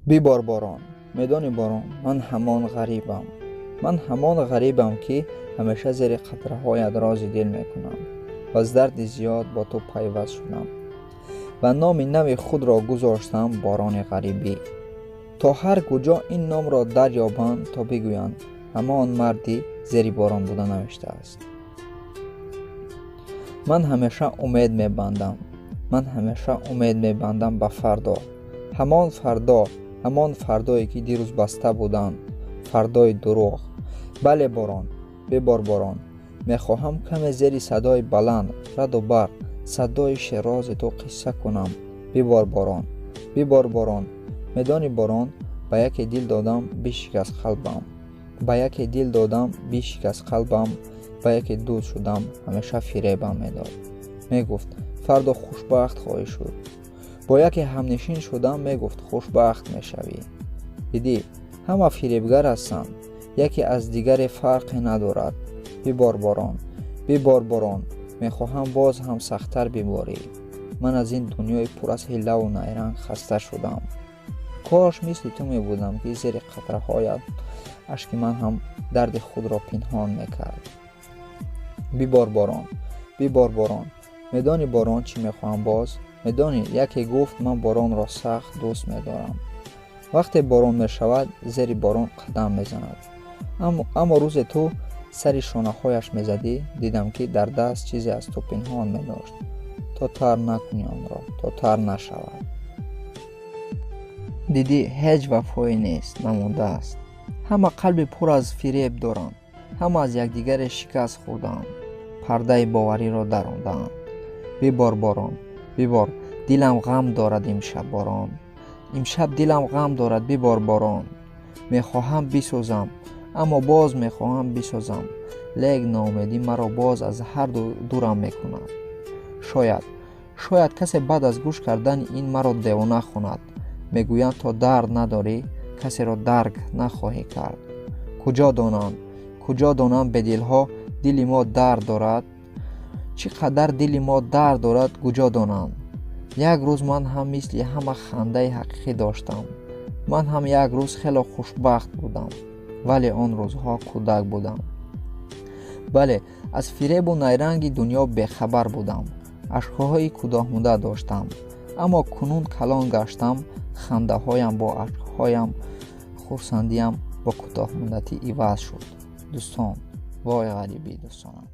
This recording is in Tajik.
Бибор борон, медонӣ борон, ман ҳамон ғарибам. Ман ҳамон ғарибам, ки ҳамеша зери қатраҳоят рози дил мекунам ва аз дарди зиёд бо ту пайваст шудам ва номи нави худро гузоштам борони ғарибӣ. То ҳар куҷо ин номро дарёбанд, то бигӯянд ҳамон марди зери борон буда навиштааст. Ман ҳамеша умед мебандам. Ман ҳамеша умед мебандам ба фардо. Ҳамон фардо, ҳамон фардое, ки дирӯз баста буданд, фардои дурӯғ. Бале борон, бибор борон. Мехоҳам каме зери садои баланд, раъду барқ, садои шерози ту қисса кунам. Бибор борон, бибор борон. Медонӣ борон, ба яке дил додам, бишикаст қалбам. Ба яке дил додам, бишикаст қалбам. Ба яке дӯст шудам, ҳамеша фиребам медод. Мегуфт, фардо хушбахт хоҳӣ шуд. Бо яке ҳамнишин шудам, мегуфт, хушбахт мешавӣ. Дидӣ, ҳама фиребгар ҳастанд. Яке аз дигаре фарқе надорад. Бибор борон, бибор борон. Мехоҳам боз ҳам сахттар биборӣ. Ман аз ин дунёи пур аз ҳиллаву найранг хаста шудам. Кош мисли ту мебудам, ки зери қатраҳоят ашки ман ҳам дарди худро пинҳон мекард. Бибор борон, бибор борон. Медонӣ борон, чӣ мехоҳам боз? Медонӣ, яке гуфт, ман боронро сахт дӯст медорам. Вақте борон мешавад, зери борон қадам мезанад. Аммо рӯзе ту сари шонаҳояш мезадӣ, дидам, ки дар даст чизе аз ту пинҳон медошт. То тар накунӣ онро, то тар нашавад. Дидӣ, ҳеҷ вафое нест, намондааст. Ҳама қалби пур аз фиреб доранд. Ҳама аз якдигаре шикаст хӯрдаанд. Пардаи бовариро дарондаанд. Бибор борон, бибор, дилам ғам дорад имшаб борон. Имшаб дилам ғам дорад, бибор борон. Мехоҳам бисӯзам, аммо боз мехоҳам бисозам. Лек ноумедӣ маро боз аз ҳар дурам мекунад. Шояд, шояд касе баъд аз гӯш кардани ин маро девона хонад. Мегӯянд, то дард надорӣ, касеро дарк нахоҳӣ кард. Куҷо донанд, куҷо донанд бедилҳо, дили мо дард дорад? Чӣ қадар дили мо дард дорад, куҷо донанд? Як рӯз ман ҳам мисли ҳама хандаи ҳақиқӣ доштам. Ман ҳам як рӯз хело хушбахт будам, вале он рӯзҳо кӯдак будам. Бале, аз фиребу найранги дунё бехабар будам. Ашкҳои кӯтоҳмуддат доштам. Аммо кунун калон гаштам, хандаҳоям бо ашкҳоям, хурсандиям бо кӯтоҳмуддатӣ иваз шуд. Дӯстон, вой ғарибӣ, дӯстонам.